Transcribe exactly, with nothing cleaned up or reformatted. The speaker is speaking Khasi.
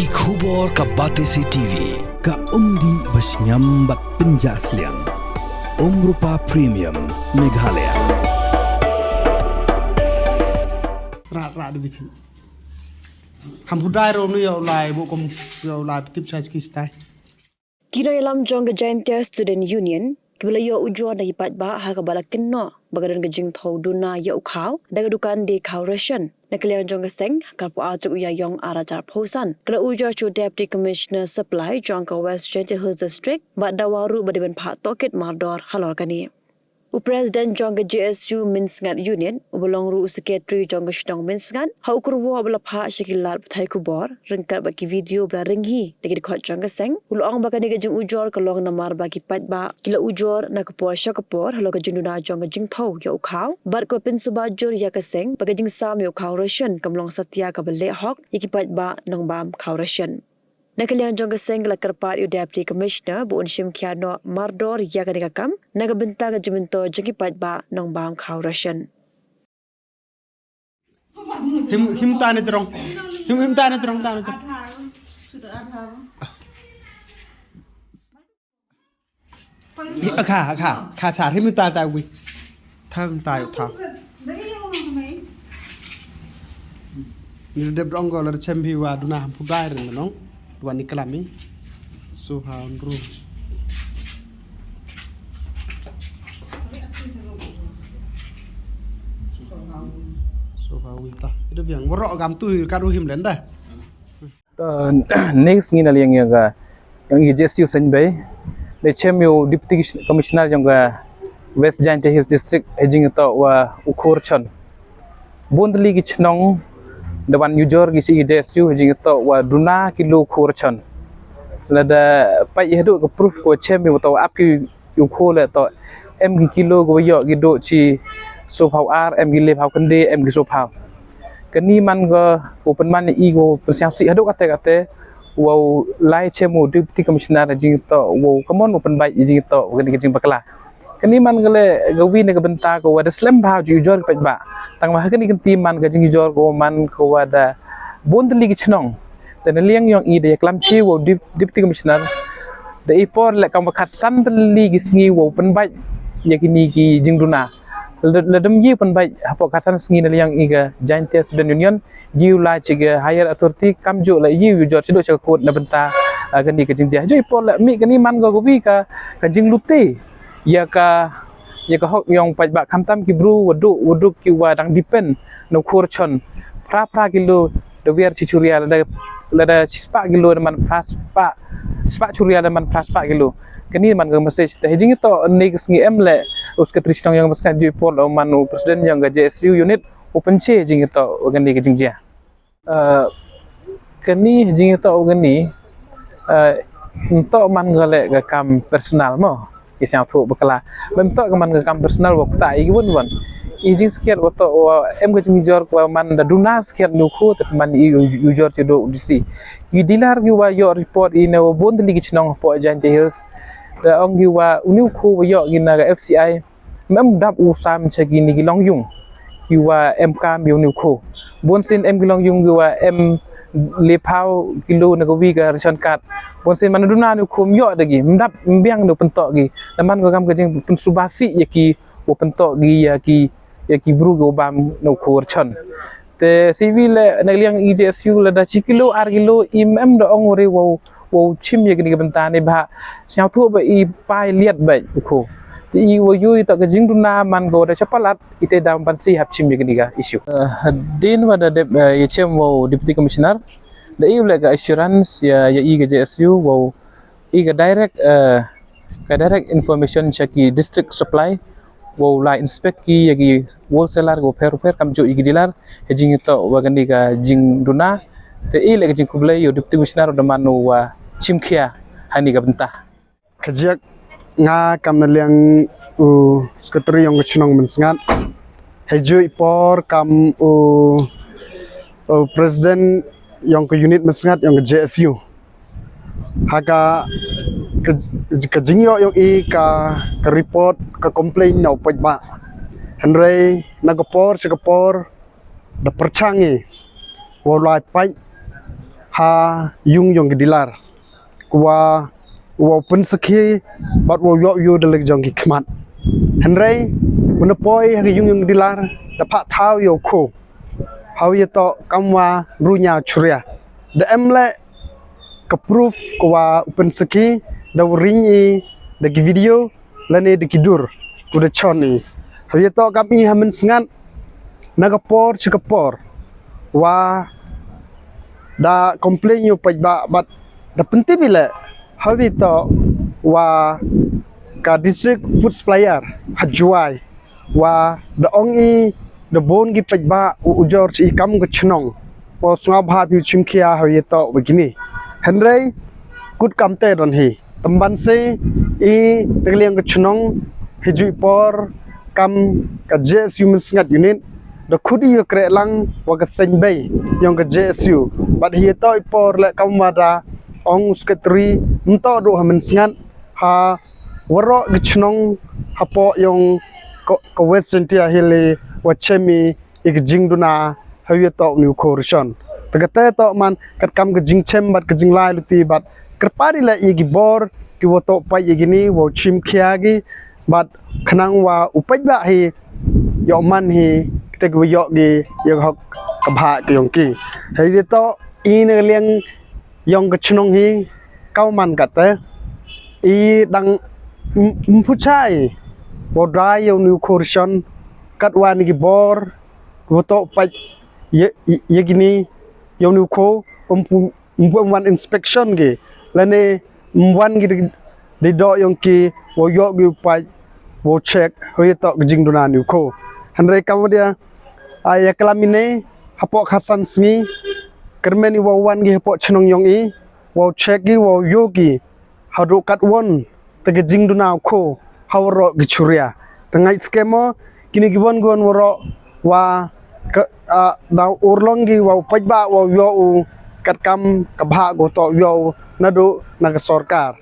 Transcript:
Ki khubor ka Batesi T V, ka umdih ba shngiam bad pynjah sliang. Umrupa Premium, Meghalaya. Rat rat de bithi. Ham pudai ro nu yo lai bo kom yo lai tip chai ski stai. Ki nongïalam jong ka Jaintia Student Union kiba la ïoh ujor na ki paidbah ha kaba la kynnoh ba ka don ka jingthaw duna ïa u khaw da ka dukan die khaw ration. Na ka liang jong ka seng, ha ka arphew ar tarik u Ïaïong ar hajar arphew san, ka la ujor sha u Deputy Commissioner Supply jong ka West Jaintia Hills District bad dawa ruh ba dei ban phah tohkit mardor halor kane. U President jong ka J S U Mynsngat Unit, uba long ruh u Secretary jong ka shnong Mynsngat, ha u kyrwoh ba la phah sha ki lad pathai khubor ryngkat bad ki video ba la ring hi da ki dkhot jong ka seng, u la ong ba kane ka jingujor ka long namar ba ki paidbah ki la ujor na ka por sha ka por halor ka jingduna jong ka jingthaw ïa u khaw bad kaba pynsuba jur ïa ka seng ba ka jingsam ïa u khaw ration kam long satia kaba leh hok ïa ki paidbah nongbam khaw ration. Na ka liang jong ka seng, ka la kyrpad ïa u Deputy Commissioner ba un shim khia noh mardor ïa kane ka kam na ka bynta ka jingmyntoi jong ki paidbah nongbam khaw ration. Him him ta ne jrong. Him him ta ne jrong ta ne jrong. Kha kha kha cha him ta ta wi. Tham tai tham. Ni dep dong ko la chem hi wa duna ham pudai ren nong. Wa ni klami. So ha ru. So ha wi ta. Ida biang waro gam tu ka ru him len da. To, next ngi na liang ïa ka, ïa ka J S U Seiñbei. Le chem ïa u Deputy Commissioner jong ka West Jaintia Hills District, ha jingïatoh wa u khaw ration. Bun tylli ki chnong da wan ujor ki sha ka J S U ha jingïatoh wa duna kilo khaw ration. Lada peit haduh ka proof ko chem ïa u to ap ki ïa u khaw le to em ki kilo ko ïoh ki duh chi sophaw ar, em ki lephaw khyndai, em ki sophaw. Kani man ko u pynman i ko pynsngewsih haduh kate kate, wow lai chem u Deputy Commissioner jingïatoh, wow kamon u pynbeit jingïatoh kani ka jingbakla. Kani man ka le ka wi na ka bynta ko wa da slem bha ju ujor ka paidbah. Tang ma ha kani ka kynti man ka jingujor ko man ko wa da bun tylli ki chnong. Te na liang yong i da ïa klam chi wow Dep-, Deputy Commissioner. Da i por le kam wa khatsan tylli ki sngi wow pynbeit ïa kini ki jingduna. La, la dam ïa pynbeit hapoh khatsan sngi na liang i ka Jaintia Student Union. Ïa u la chi ka higher authority kam ju la ïa u jor chi do cha ka court na bynta, ah, kani ka jingjia. Ju i por la mi kani man ko ko wi ka, ka jinglute. Ïa ka, ïa ka hok yong paidbah khamtam ki bru wa duk, wa duk ki wa dang depend na u khaw ration. Phra phra kilo da wer chi churia lada, lada chi spah kilo da man phra spah, spah churia da man phra spah kilo. Kani man ka message te ha jingïatoh ne ka sngi em le u Secretary Shnong yong ka Mynsngat ju i por la man u President yong ka J S U unit u pynche jingïatoh kani ka jingjia. Eh, kani jingïatoh kani, eh, nto man ka le ka kam personal mo. Ki sngewthuh bakla. Bym toh ka man ka kam personal wa kta i won won. I jingskhiat wa toh wa em ka jingjor wa man da duna skhiat nu khu te man i u, ujor chi do u D C. Ki dealer ki wa ïoh report i ne wa bun tylli ki chnong hapoh Jaintia Hills. Da ong ki wa uni u khu wa ïoh ki na ka F C I. Mem dap u sam cha kini ki long yung. Ki wa em kam ïa uni u khu. Bun sien em ki long yung ki wa em lephaw kilo na ka wi ka ration card. Bun sien man duna uni u khu ym ïoh da ki. Mdap mbiang da u pyntoh ki. Da man ka kam ka jingpynsubasi ïa ki wa pyntoh ki ïa ki, ïa ki bru ki wa bam na u khu ration. Te siwi le na liang i J S U lada chi kilo ar kilo i mem da ong uri wow, wow chim ïa kini ka bynta ne bha. Sngewthuh ba i pai liat ba u khu. Te i wa yu i ta ka jingduna man ko da chapalat i te dam ban si hap chim ïa kini ka issue. Eh, hadien wa da dep, eh, ïa chem wow Deputy Commissioner. Da i u le ka assurance ïa, ïa i ka J S U wow i ka direct, eh, ka direct information cha ki district supply, wow la inspect ki ïa ki wholesaler ko pher pher kam ju ïa ki dealer, ha jingïatoh wa kani ka jingduna, te i le ka jingkhublei ïa u Deputy Commissioner da man u wa chim khia hani ka bynta. Ka jiak nga kam na liang u Secretary yong ka chnong Mynsngat. Ha ju i por kam u, u President yong ka unit Mynsngat yong ka J S U. Ha ka, ka, ka jingïoh yong i ka, ka report, ka complain na u paidbah. Hynrei na ka por cha ka por da pyrchang i wow lai peit ha yung yong ki dealer, wa u wow pynsakhi bad wow yoh ïa u da la ki jong ki khmat. Hynrei u na poi ha ka yung yong ki dealer da phah thaw ïa u kho, ha u ïa toh kam wa runya churia. Da em leh ka proof ka wa u pynsakhi da u ring i da ki video lane da ki dur u da chon i. Ha u ïa toh kam i ha mynsngat na ka por sha ka por wa da complain ïa u paidbah bad da pyntip i leh ha u ïa toh wa ka District Food Supplier ha Jowai wa da ong i da bun ki paidbah u ujor sha i kam ka chnong. Wa sngewbha phi u chim khia ha u ïa toh wa kini. Hynrei kut kam te don hi. Tymban se i te ka liang ka chnong hi ju i por kam ka J S U Mynsngat Unit da khut i ïa kreh lang wa ka seng bei yong ka J S U. Bad hi ïa toh i por leh kam wa da ong u secretary mynto du ha mynsngat ha waroh ki chnong hapoh yong ka, ka West Jaintia Hills wa chem i ïa ka jingduna ha u ïa toh u ni u kho ration. Te ka te toh man kat kam ka jingchem bad ka jinglai luti bad kyrpad i leh ïa ki bor ki wa toh pait ïa kini wa u chim khia ki bad khnang wa u paidbah hi ïoh man hi kita ki wa ïoh ki ïa ka hok ka bha ka yong ki. Ha u ïa toh i na ka liang yong ka chnong hi ka u man kat te i dang ym pu chai wa u dai ïa u ni u kho ration kat wa ni ki bor wa toh pait ïa, ïa, ïa kini ïa u ni u kho ym pu, ym pu wan inspection ki lane ym wan ki di, di doh yong ki wa u ïoh ki u pait wa u check ha u ïa toh ka jingduna ni u kho. Hynrei kam wa da ai ïa ka lam i ne hapoh khatsan sngi kyrmen i wa u wan ki hapoh chnong yong i wa u check ki wa u ïoh ki haduh kat won te ka jingduna u kho ha waroh ki churia. Te ngait skhem o kini ki won ki won waroh wa ka, ah, da urlong ki wa u paidbah wa u ïoh u kat kam ka bha ko toh ïoh u naduh na ka sorkar.